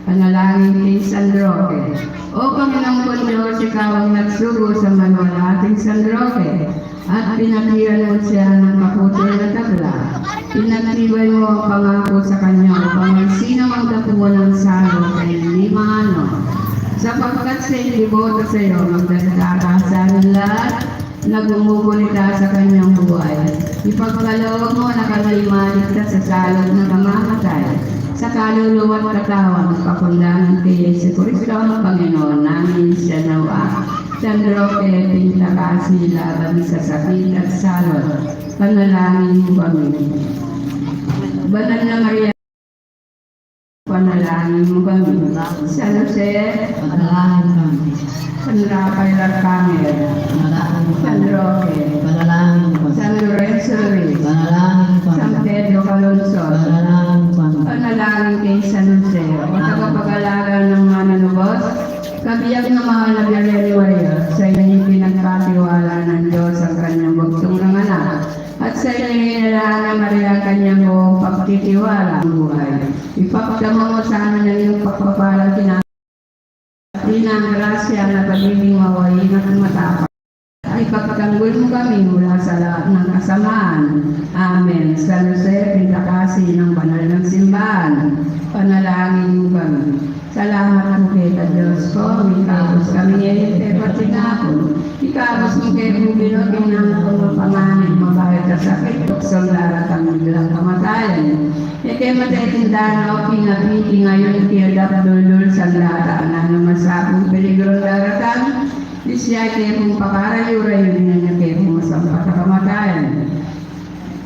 Panalangin kay San Roque. O Panginoong kong Diyos, ikaw ang nagsugo sa maluwalhating San Roque, at pinatiran mo siya ng kaputol na tabla. Pinatibay mo ang pangako sa kanya upang ang sino mang dapuan ng salot ay hindi maano. Sapagkat sa deboto sa iyo, magdalita ka sa amin lahat, na gumugunita sa kanyang buhay. Ipagkaloob mo na kami maligtas sa salot ng kamamatay, sa kaluluwa't katawan, kapundangan kay Jesucristo ang Panginoon namin. Siya nawa. San Roque, pintakasi laban sa sakit at salot. Panalangin mo kami. Banal na Maria, panalangin mo kami. San Jose, panalangin mo kami. San Rafael Arcangel, panalangin mo kami. San Roque, panalangin mo kami. San Lorenzo Ruiz, panalangin mo kami. San Pedro Calungsod, panalangin mo kami. Panalangin kay San Jose, o tagapag-alaga ng manunubos, kabiyak ng mahal na Birhen Maria, sa inyong pinagkatiwala ng Diyos ang kanyang bugtong na anak. At sa inyo inilaan ni Maria kanyang buong pagtitiwala ng buhay. Ipagdama mo sa amin ang iyong pagpapalang kina-, at ina ang grasya na pagiging mawain at matapang. At ipagtanggol mo kami mula sa lahat ng kasamaan. Amen. San Jose, pintakasi ng banal ng simbahan, panalangin mo kami. Salamat pu keka, Dios ku, mikabus kami ngeni pepati na ku. Ikabus mu ke pu, Ginu, ing nanu pung mapanganib, mabayat a sakit, tuksu ing daratang biglang kamatayan. E ke mete king danaun, king api, king ayun, king adap duldul, sanda at anumang masapung peligrung daratang, isya ke pung pakarayu-rayu, inya ke pung masampat a kamatayan.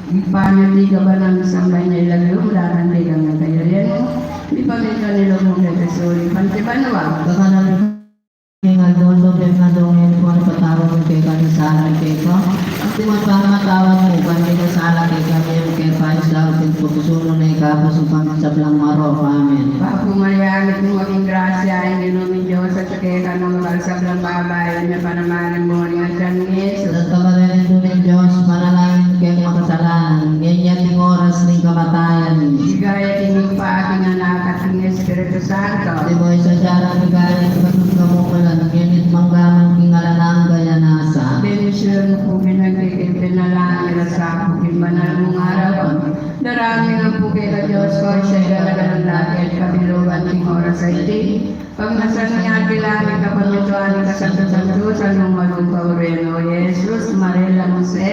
Ibpa mi, atiu ka banua, misamban ya ing lagyu mu, datang kekami ing kayarian mu, mipamintuan ing lub mu keti sulip anti banua. Kakanan Dulce Bernardo, ngeni pu ipatawad mu kekami ing sala mi keka, anti ing pamamatawad mi keka king mikasala kekami, e mu ke paisaul king tuksu, nune ikabus mu kami king sablang marok. Amen. Bapu Maria, mitmu ka king grasya, ing Ginu ning Dios atyu keka, nuan ka karing sablang babai, at nuan ya naman ing bunga ning atian mu, i Jesus. Santa Maria, Indu ning Dios, ipanalangin mu kaming makasalanan, ngeni at king oras ning kamatayan mi. Ligaya king Ibpa, king Anak, at king Espiritu Santo. Antimo ing sadya na ning ligaya ning kakamumulan, ngeni at mangga man king alang angga. Amen. Bendisyun mu pu king anak, king anak, king banal mung arapan. Darangin mi pu keka, Dios ko, ing daralan dati at kabilugan king oras a iti. Pagnasan mi king lagyu ning kapamilatan ning kasanto-santusan nung malung ka, o Reynu Jesus, Maria, Jose,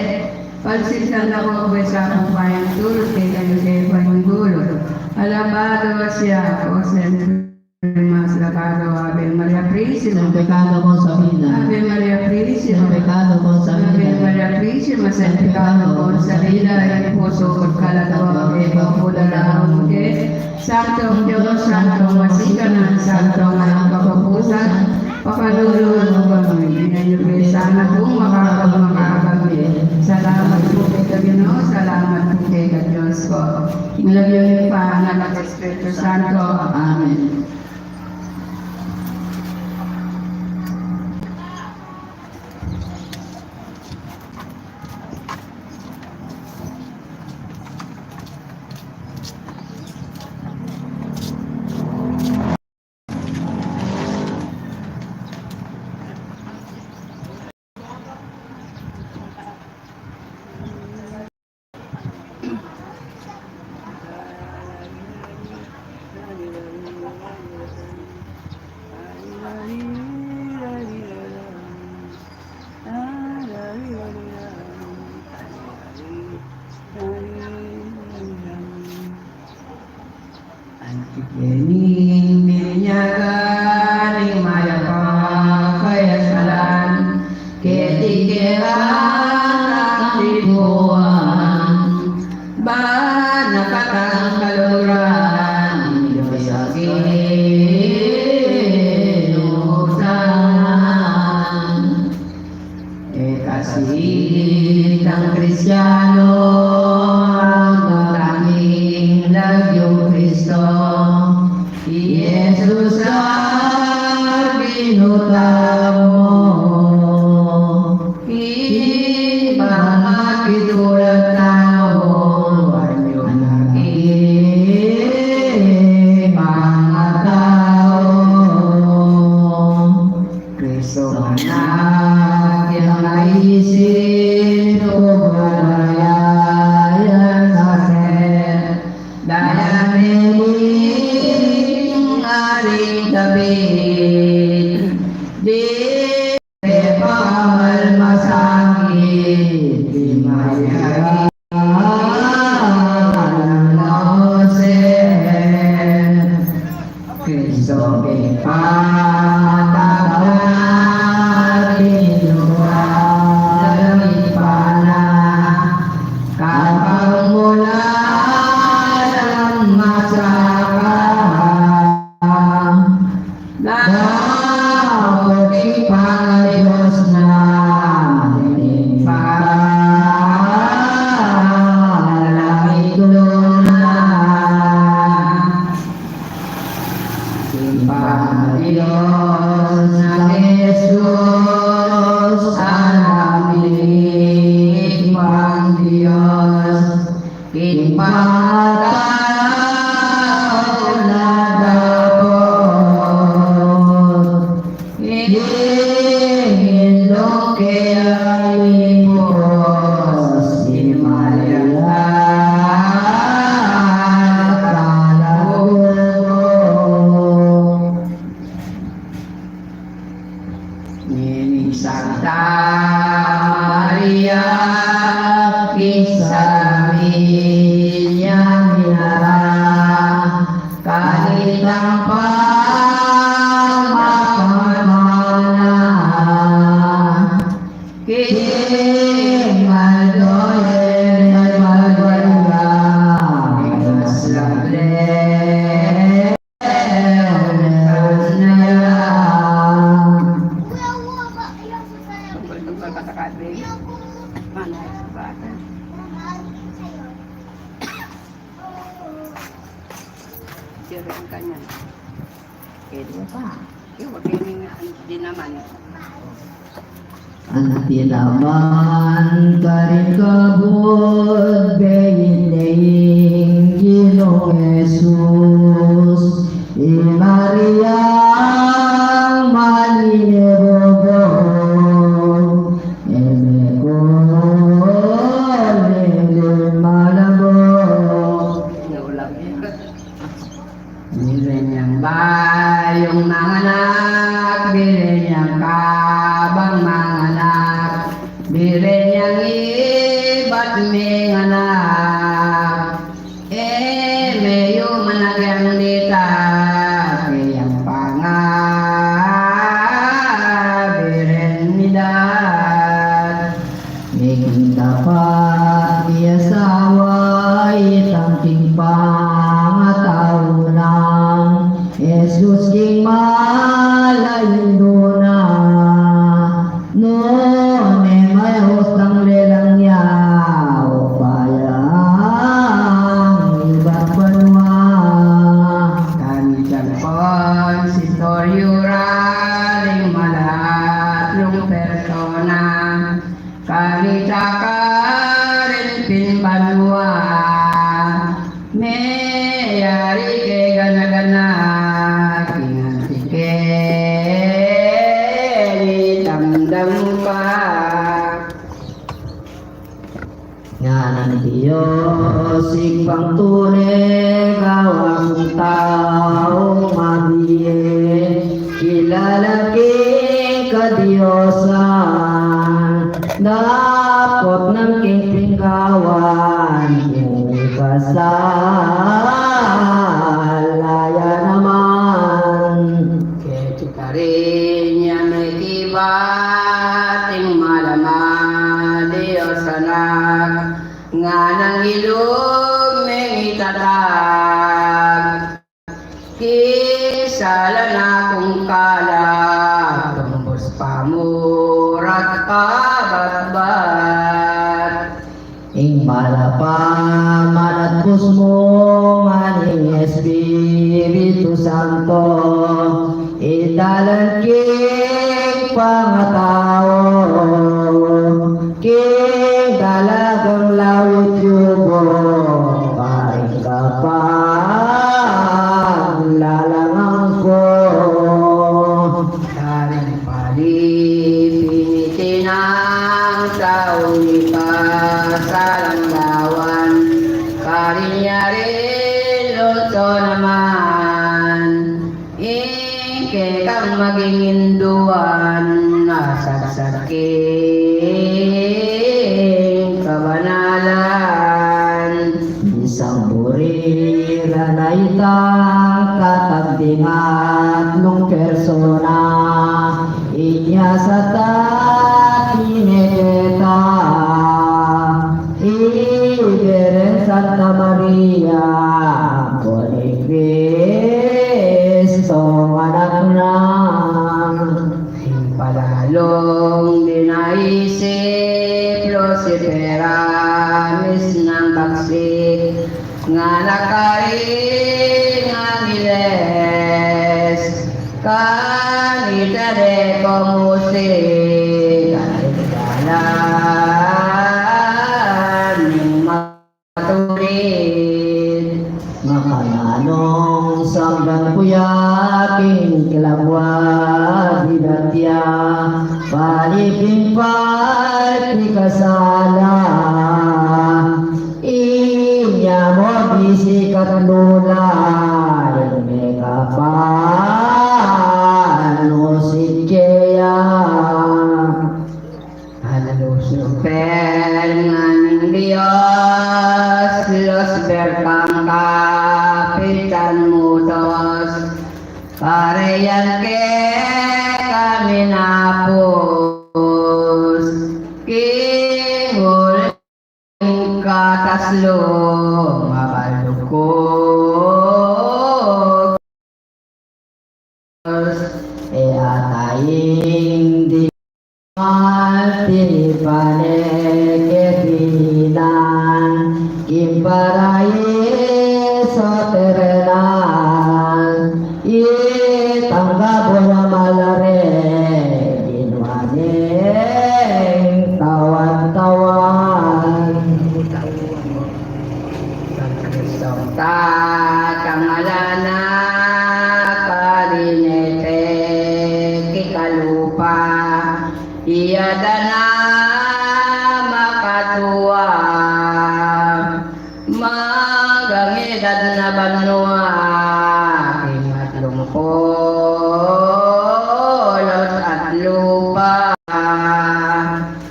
pansitan na ku kabang sa pung payang tulud kekayu, kekayu panggulu. Alabado ka siya, o Santa Maria, mas alabado, Ave Maria Purisima. Sin pekado concebida. Ave Maria Purisima. Sin pekado concebida. Ave Maria Purisima, sin pekado concebida. Ing pusu ku at kaladwa ke, pagpudalaun ke. Santo Dios, Santo Masikanan, Santo Anak ning Kapupusan, pakalulwan mu kami, ing yu pe sana pung makapagmakapagme. Salamat pu keka Ginu, salamat pu keka Dios ku. King lagyu ning Ibpa, Anak, at Espiritu Santo. Amen. Anti keni ing minyagan ning mayap a kayasalan, keti keka at tipuan, ban a katangkaluran ning Dios a kinausan. E kasi itang Kristiano, agpang king lagyung Kristo, i Jesus a binutang mu, king pangakitu lang tau, anyu na king pangatau. Kristo anak yang naisin, kubur daya yang saset, daya mening aring tabit, di pakamal masakit, di mayari. Kristo ipatawad, inuan ipana, kapag mula ng masaka, dapat ipangadios na, ipagpalamig na. Ipang Dios nang Jesus, anak ning Ipang Dios, king pangataun a dapot, ing indung kaya ipus, i Maria, kalagu. Ngeni Santa Maria, king salamin ya minara, kanitang pamakamana, king aldo e Maria, mas lableb. Amen. Yung, yung, yung, di naman. Anti naman karin kabud, beineng Ginung Jesus, i Mariang maninibobo, e me ko lilimalabo. Biren yang bayung manganak, biren yang kabang manganak, biren yang ibat minganak. E me yu managyan dita, kayang pangabiren mi dat. Meging dapat miasawa itang king pangataunan, Jesus king malaindu na. Nune mayahus tang lelang ya, o payang ibat banua. Kami tiang pon si Toryura, ring malatlung persona. Kami ta karin pin banua, meyari ke gana-gana, king anti ke nitamdam pa. Ngan ning Dios, Ibpang tune, gawa kung taung mabie, kilala king kadiosan, dapot nang king pinggawan, king kasal, aya naman. Keti karin ya mekibat ing mala mang Dios Anak, nganang ilung mengitatak, king sala na kung kalat, tumbus pamurat kabatbat. Ing mala pamanatbus mu ngan ing Espiritu Santo, italan king pangatau, king talagang lawit yugo, karing kapaglalangan ku. Karing pali pinitin nang taung ikasalang lawan, karin ya rin luto naman. Ing kekang maging induan, asagsag king kabanalan. Isang buri ra na itang katagding atlung persona, inya sa tatineketa, iberen Santa Maria, ampon ning Kristong anak na. Ing palalung dinaisip, Lucifer, Hermes nang baksik, ngan a karing angeles, kanita de kumusik, kanita dalan ning maturid. Makananung samban ku ya king kilabwa, dibat ya pali pin pagpikasala. Inya mu bisikat lula, ing mekapanusik keya. Ala Lucifer, ngan ning Dios, Lucifer kang kapitan mutos, karean ke kaminapus, king uling katas lung mabalukut. E ataing di matinipan e keti ngan king paraiso terenal, itanggap mu Malare, ginwa neng tawan-tawan. San Cristong Tatang, ala na karin e pekikalupa, iya da na makatua. Magangidad na banua, king atlung pulut at lupa.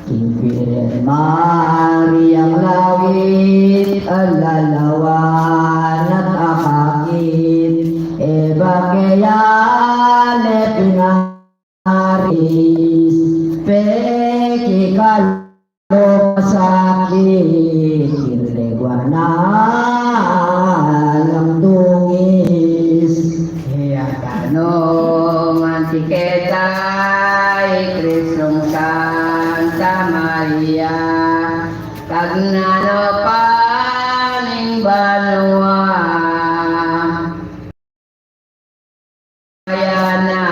King Birhen Mariang lawit, alalawan at akakit, e ba keya ne pina- aris, pekikalupa, sakit, kirleguan, alang dungis. Iya tanung anti keta, i Cristong Santa Maria, kag nanu pa ning banua. Aya na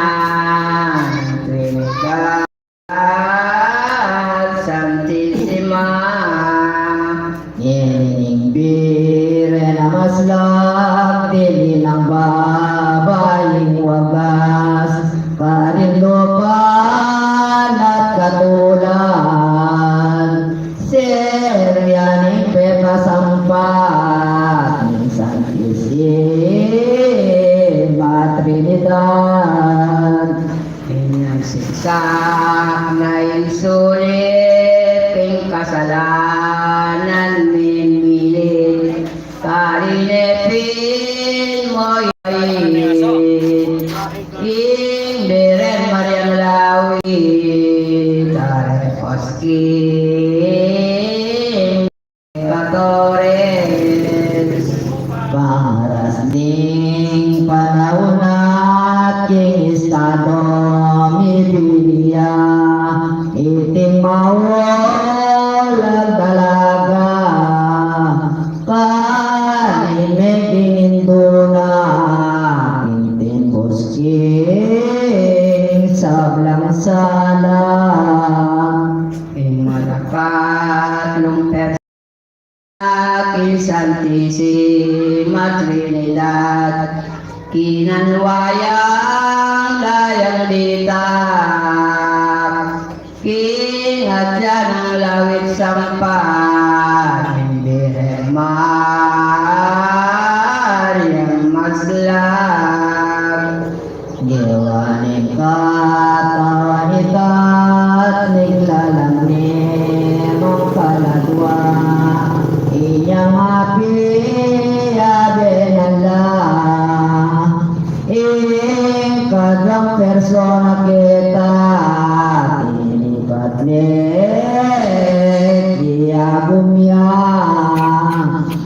Trinidad Santisima. Ngeni ning Birhen a maslak, dili nang babaing wagas, karin lupa at katulad. Sirya ning pepasampat ning Santisima Trinidad. Inyang siksak na ing sulit king kasalanan mi milit, karin e pin mu ing Birhen Mariang lawit, a repos king pecadores. Pangras ning panaun at king estado mi bibia, iting maulang dalaga, karin me king indu na, king timpus king sablang sala. Ing malakatlung persa king Santisima Trinidad, kinanwa yang dayang ditak, king atyan nang lawit sampat ning Birhen Mariang maslak. Gewa ning katawan ita at ning lalam ning kaladua, inyang apiabe na la ing kaduang persona keta, tinipat ne king agum ya.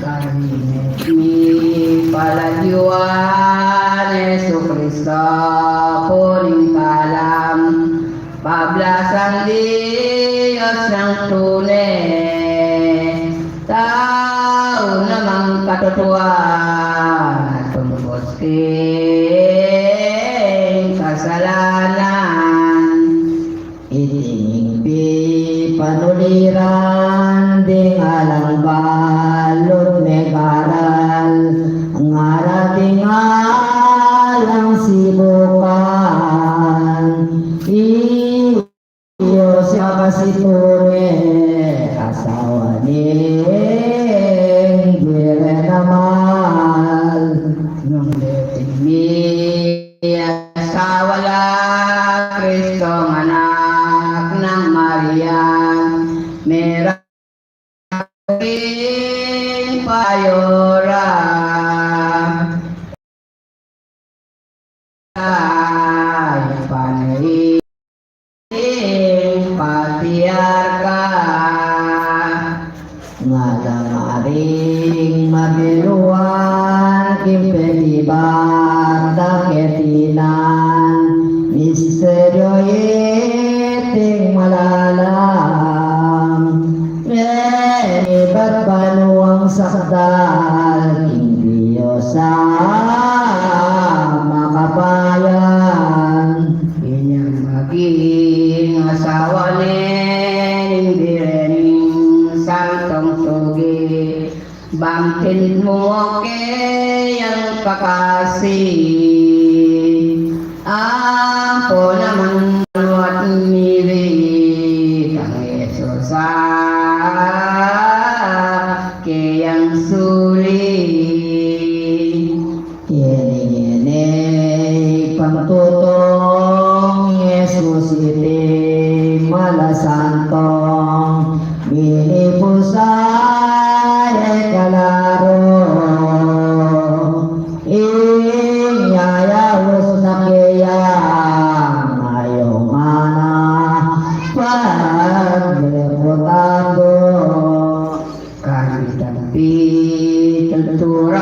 Karin ne mipaladyuan Jesucristo, Apu ning kalam, pablasang Dios nang tune, tau namang katutuan, a tumbus king kasalanan. Iting pipanuliran ding alang balu megaral, ngara ding alang sibukan, i Jose a kasi tune asawa ning Birhen a mal. Nung deting mi asawa la, Cristong Anak nang Maria, mera king payo ra, ay panay ing patia Mu keyang kakasi, ampo naman luat mili kang Jesus a keyang suli. Keni, keni pang tutong Jesus iti malasantong minipusa e kalaro. Inya yaus na keya mayumana pagliputando. Kanitan pituturan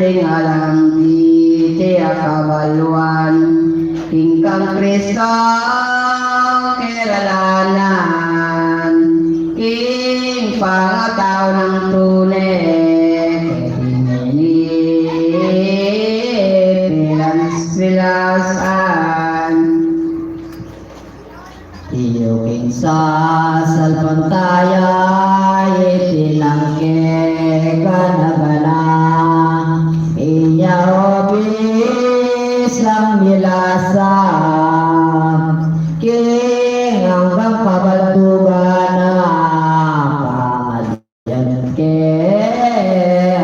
ding alang diti a kabaluan, king kang Kristo keralanan, king pangatau nang tune, keti ngeni pilansilasan. Tiyu king sasalpantaya iti nang kegana-gana, inya o bisang milasa king anggang kabaldugan na pamalian ke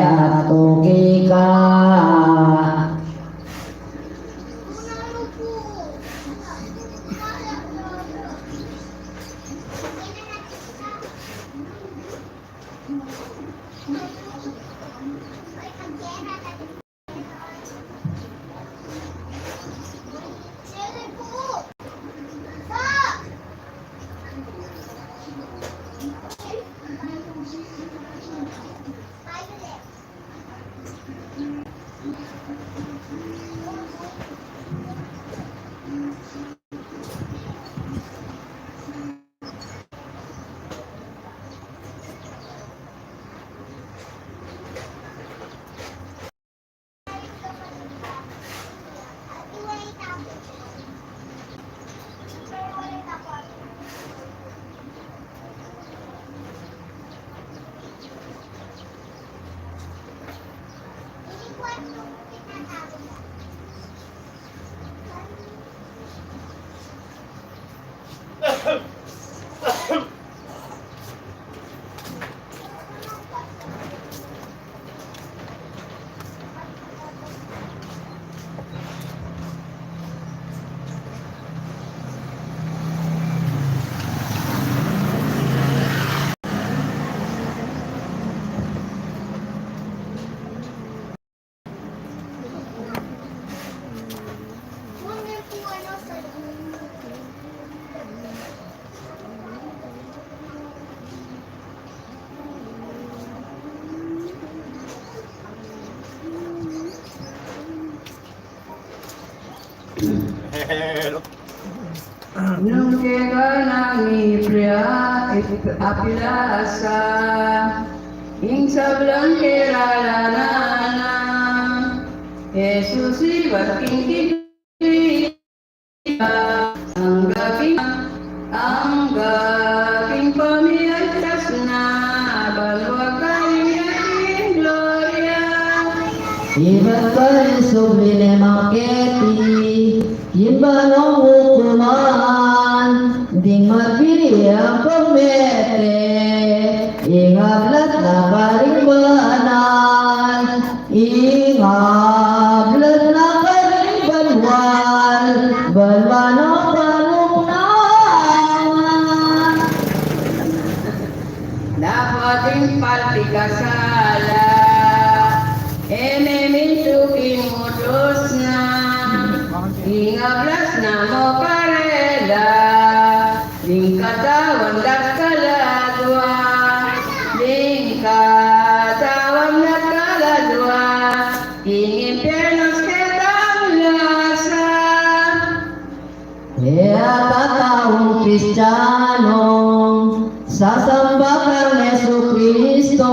at tuki ka. Nung kekana mipria ip-, apilasa ing sablang keralanan na, Jesus ibat king kibli, angga king, angga king pamiantas na, banua karin ya king gloria. Ibat karin subli ne mang keti, king banua ukuman, ding mabie ampong mete ing ablat na karing banal, ing ablat na karing banwal, banwa na panuknangan. Dapot ing pati kasala, e ne mintu king mutus na, ing ablas na mu karela, ding katawan dat kaladua, ding katawan dat kaladua, king impyernus ketang lasa. E a tataung Kristianong sasamba kang Jesucristo,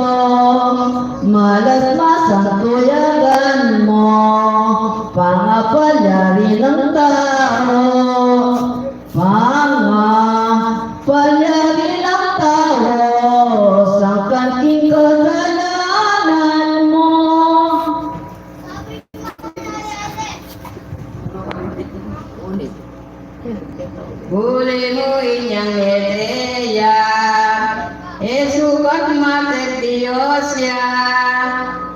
malas masantu ya agan mu, pangapalyari nang tau, pangapalyari nang tau, sangkan king kasalanan. Uli mu inyang e de ya, e sukat mated Dios ya,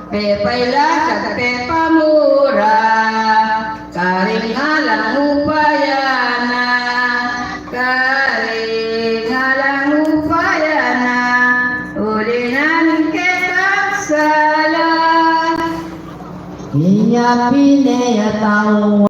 pepailas at pepamura, karing alang upaya na, karing alang upaya na, uli na ning kekang sala. Inya pin e ya tau